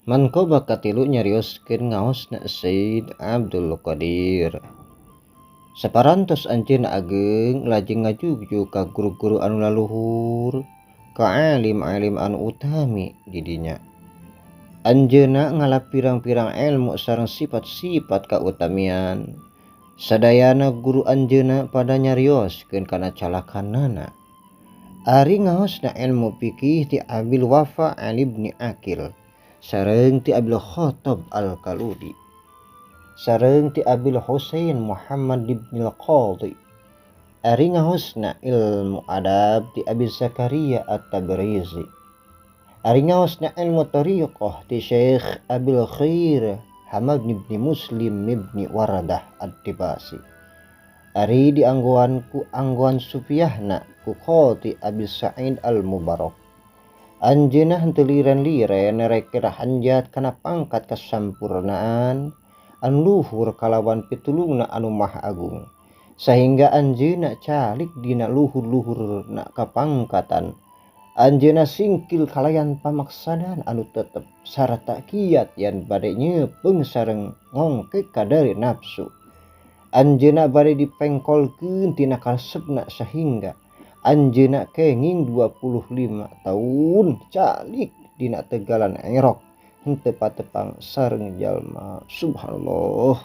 Manqabah katilu nyarioskeun ngaosna Said Abdul Qadir. Saparantos anjeunna ageng lajeng ngajugjug ka guru-guru anu laluhur, ka alim-alim anu utami di dinya. Anjeunna ngalap pirang-pirang ilmu sareng sifat-sifat kautamian. Sadayana guru anjeunna pada nyarioskeun kana calakanana. Ari ngaosna ilmu fikih ti Abil Wafa Ali bin Akil sareng ti Abil Khattab Al-Kaludi sareng ti Abil Husain Muhammad ibn Al-Qadhi. Ari ngaosna ilmu adab ti Abi Zakaria At-Tabrizi. Ari ngaosna ilmu tariqah ti Syekh Abil Khair Hamad ibn Muslim ibn Waradah At-Tibasi. Ari dianggoan ku anggoan sufiahna ku Qadhi Abi Sa'id Al-Mubarak. Anjeunna henteu liren-liren rek hanjat kana pangkat kasampurnaan anu luhur kalawan pitulungna anu maha agung, sahingga anjeunna calik dina luhur-luhurna kapangkatan. Anjeunna singkil kalayan pamaksadan anu tetep sarta kiat yen bade nyepeung sareng ngongkek kadari nafsu. Anjeunna bade dipengkolkeun tina karesepna sahingga anjeunna kenging 25 tahun calik dina tegalan Irak henteu patepang sareng jalma. Subhanallah.